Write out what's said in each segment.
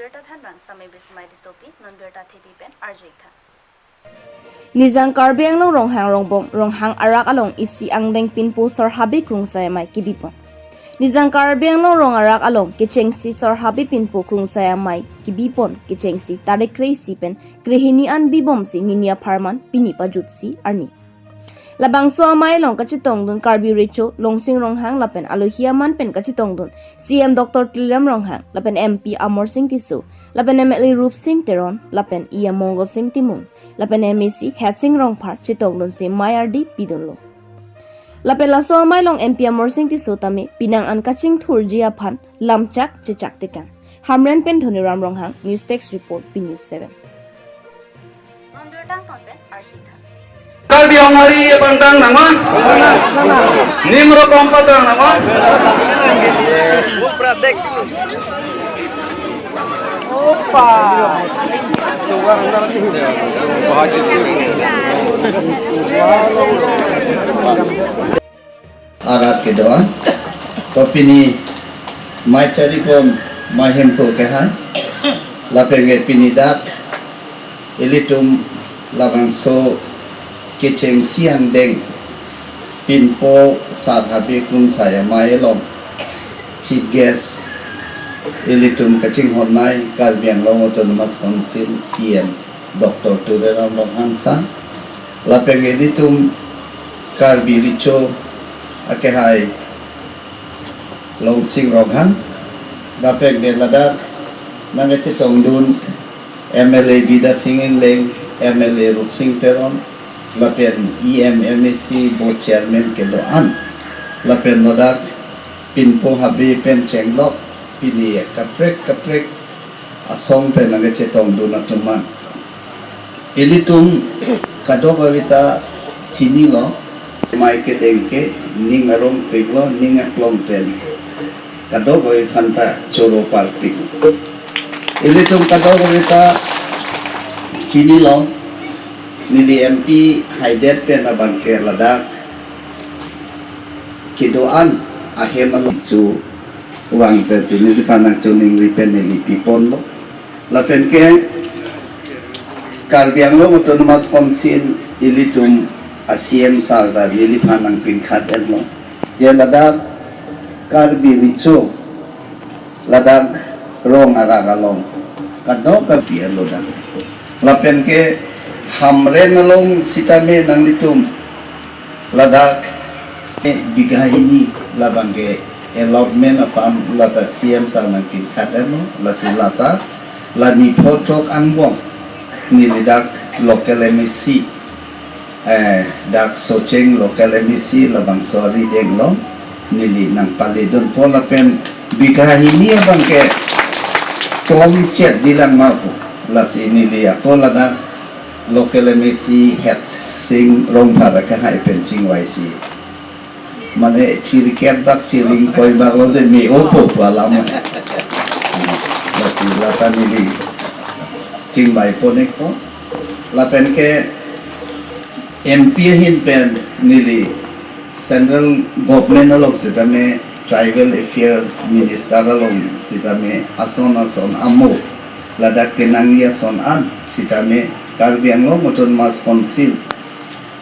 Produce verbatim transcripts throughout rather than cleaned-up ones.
Birta thanbang Samai Bismai Tissopi, non birta thepi pen arju-ik tha. Nijang Karbi Anglong Ronghang Rongbong Ronghang arak along isi angdeng pinpo Sar Habe Krungsai Amei kebipon. Nijang Karbi Anglong rong arak along kechengsi Sar Habe pinpo Krungsai Amei kebipon kechengsi tarik kre-isi pen krehini an bibomsi nini apharman pini pajutsi arni. Labangso amei along kachetongdun Karbi Recho Longsing Ronghang lapen alohi aman pen kachetongdun C M Doctor Tuliram Ronghang lapen M P Amarsing Tisso lapen M L A Rupsing Teron lapen E M Mongolsing Timung lapen M A C Hetsing Rongphar chetongdunsi mei ardi pidunlo. Lapen laso amei along M P Amarsing Tisso tame pinang an kachingthurji aphan lamchak chechak tekang. Hamren pen Dhoniram Ronghang, News Desk Report, P News seven. Non birta angton pen arju-ik tha. Karbi Anglong ari pangtang naman. Nim rokom patang naman. Opa. Arat kedo-an. To pini mei charipon mei hemphu kehai. Lapen ke pini dak ilitum labangso kechengsi angdeng pinpo Sar Habe Krungsai Amei along chief guest ilitum kachinghonnei Karbi Anglong Autonomous Council C M Doctor Tuliram Ronghang sir. Lapen ke ilitum Karbi Recho akehai Longsing Ronghang, lapen ke ladak nangkachetongdun M L A Bidya Sing Engleng, M L A Rupsing Teron, lapen E M M A C Board Chairman kedo-an, lapen ladak pinpo Habe pen chenglok pini kaprek kaprek asong pen nangkachetongdun atum an. Ilitum kadokave ta chinilo, mei kedeng ke ning arongpiklo, ning aklong pen kadokave aphan ta choro parpik. Ilitum kadokave ta chinilo, neli M P haidet pen abang ke ladak kedo-an ahem along chu vang pensi neliphan nangchoningri pen neli piponlo. Lapen ke Karbi Anglong Autonomous Council ilitum a C M sir ta neliphan nangpinkhat-etlo. Je ladak Karbi Recho ladak rong arak along kadokave pi alo dak. Lapen ke Hamren along sitame nanglitum ladak, eh, bigha hini labang ke allotment aphan lata C M sir nangpinkhat-etlo, lasi lata la niphot throk angbong neli dak local M A C, eh, dak Socheng local M A C labangso arideng along neli nangpaledunpo lapen bigha hini abang ke tomchet dilang ma pu, lasi neli ako ladak local M A C Hetsing Rongphar akehai pen chingvaisi. Mane chirikep bak chiring koi bak lo de me-opo pu alam. Lasi lata neli chingvai pon-ikpo. Lapen ke M P ahin pen neli Central Government along sitame Tribal Affair Minister along sitame ason ason amo ladak kenangji ason an sitame Karbi Anglong Autonomous Council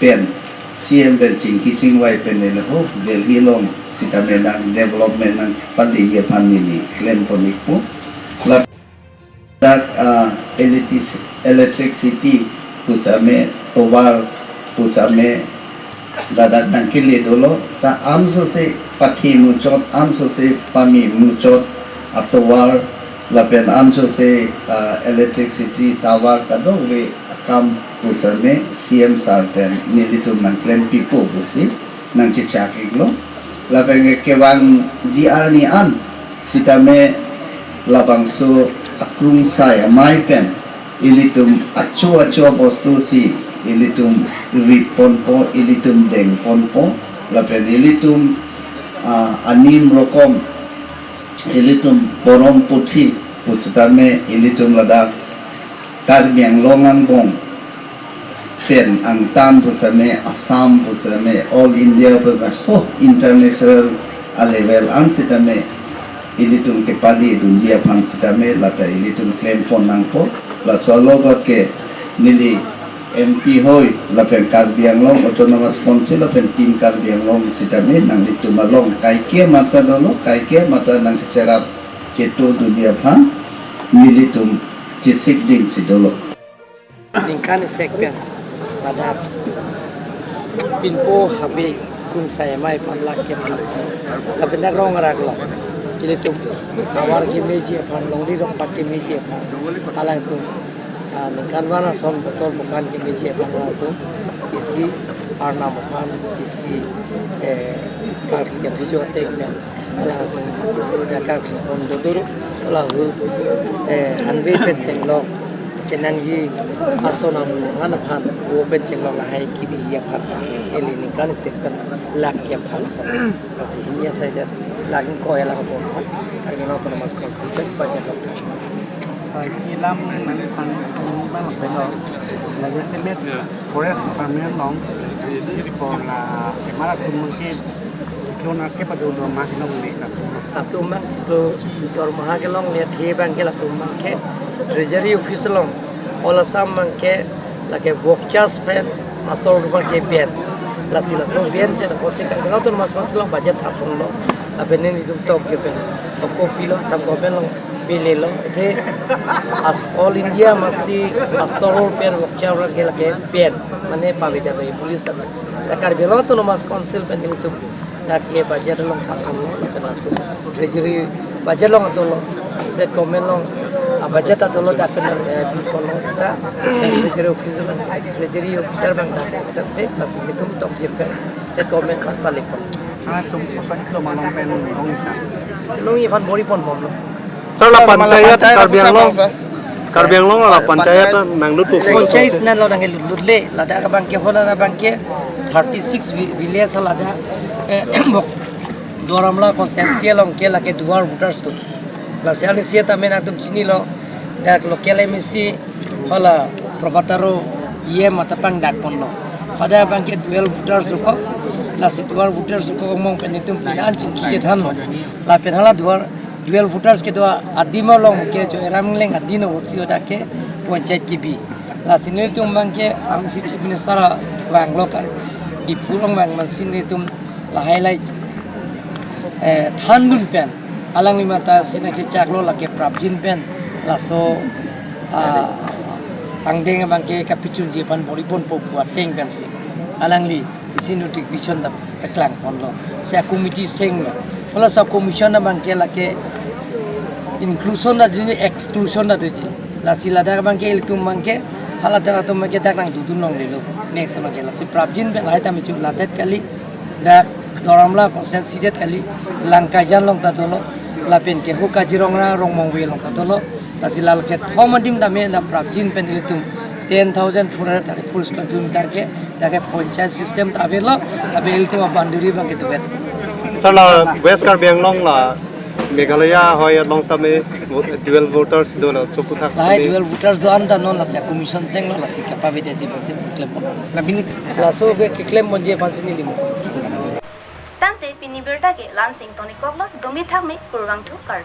pen C M pen chingki chingvai pen neli ho Delhi along sitame nang development nangpaliji aphan neli klem pon-ikpo. Ladak, ah, electric-, electricity pusitame, tovar pusitame, ladak nangkele dolo, ta ansose pathi muchot, ansose pame muchot, atovar, lapen ansose, ah, electricity tovar kadokave akam pusitame C M sir pen nelitum nangklempipo pusi nangchechak-iklo. Lapen ke kevangji arni an sitame labangso akrungsai amei pen ilitum acho acho bostu si ilitum rit ponpo, ilitum deng ponpo, lapen ilitum, ah, anim rokom ilitum porom puthi pusitame ilitum ladak Karbi Anglong angbong pen angtan pusitame, Assam pusitame, all India pusitame, ho international a level an sitame ilitum kepali dunji aphan sitame lata ilitum klempon nangpo. Laso alogot ke neli M P hoi lapen Karbi Anglong Autonomous Council lapen Team Karbi Anglong sitame nanglitum along kaike mata dolo, kaike mata nangkecherap chetu dunji aphan nelitum chesik ding si dolo. Ningkan isi pen ladak pinpo habe kum sai amei aphan lak kep, lapen dak rong arak lo. Ilitum avar kemeji aphan, longri rongpat kemeji aphan, alangtum, ah, ningkan van ason botol bukan kemeji aphan alangtum isi arnam aphan, isi, eh, karki kepijo atek pen alangtum dak karki pon dodoro, hala hu, eh, hanve pen chenglok kenangji ason amu han aphan, vo pen chenglok lahai kebi aphan, ili ningkan isi pen lak kep aphan. Lasi hini asai det lak ingkoi alang aphan, Karbi Anglong Autonomous Council pen budget lok. Sai ilam nang pang pang pang pelo. Lagi semet forest department along. Ko la emara tum ke, ko na ke padu do ma kelongle na. Latum abang chiklo dormaha kelongle, the abang ke latum abang ke treasury office along, All Assam abang ke lake vultures pen ator abang ke ben. Lasi laso ben chen ko se kan latum mas mas along budget thapon lo. Lapen nelitum tok ke pen, tok kopilo, Assam government along pele lo. Athe as All India masi astor pen vulture abang ke lake ben, mane paveda do police abang. Ta Karbi Anglong Autonomous Council pen nelitum dak ke budget along thapon lo, lapen latum treasury budget along dolo, state government along, ah, budget dolo, dak pen, eh, pipon lo seta, eh, treasury officer abang, treasury officer abang dak accept si, lasi nelitum tok jir pen state government aphan palikpon. Ah, tum apa itu malam pen long ita? Long iphan bor-i ponbom lo. Sir, la panchayat Karbi Anglong, Karbi Anglong la panchayat nanglut po. Panchayat nanglo nanglut le, ladak abang ke, hala abang ke thirty six vi-, village ladak, eh, Bok-, Duar Amla constituency along ke lake dual voters atum. Lasi arnisi tame nangtum chinilo, dak local M A C, hala Prabhat Taro E M mate pangdak ponlo. Hala abang ke dual voters atum ko, lasi dual voters atum ko mong pen nelitum pini an chingki kethan lo. Lapen hala dual, dual voters kedo adim along ke Joyram Engleng adin o si oda ke panchayat kebi. Lasi nelitum abang ke, ang si Chief Minister vanglo kan, Diphu along vang mansi nelitum lahai lahai, eh, thandun pen, alangli mata si nangchechaklo, lake prapjin pen, laso, ah, angdeng abang ke kapachunji aphan bor-i ponpo pu ateng pensi alangli isi notification ta paklang ponlo. Si a-committee senglo. Hala si a-commission abang ke lake inclusion ta doji, exclusion ta doji. Lasi ladak abang ke ilitum abang ke, hala dak atum abang ke dak nangdodun longlelo. Next abang ke lasi prapjin pen lahai tame chuladet kali, dak Duar Amla constituency det kali, Langkaijan along ta dolo, lapen ke ho Kaziranga Rongmongve along ta dolo. Lasi la kethom adim tame la prapjin pen ilitum ten thousand four hundred thirty-four square kilometer ke, dak ke panchayat system ta avelo, lapen ilitum a-boundary abang ke duvet. Sir, la West Karbi Anglong la Meghalaya hoi along tame dual voters dolo, so aphuthak lahai tame dual voters do anta non lasi a-commission senglo, lasi kapaveda ji aphansi klem. La bini laso ke keklem ponji aphansi neli mo. Tangte pini birta ke la-an si ingtonik koklo, dumi thakme, kurvangthu, kar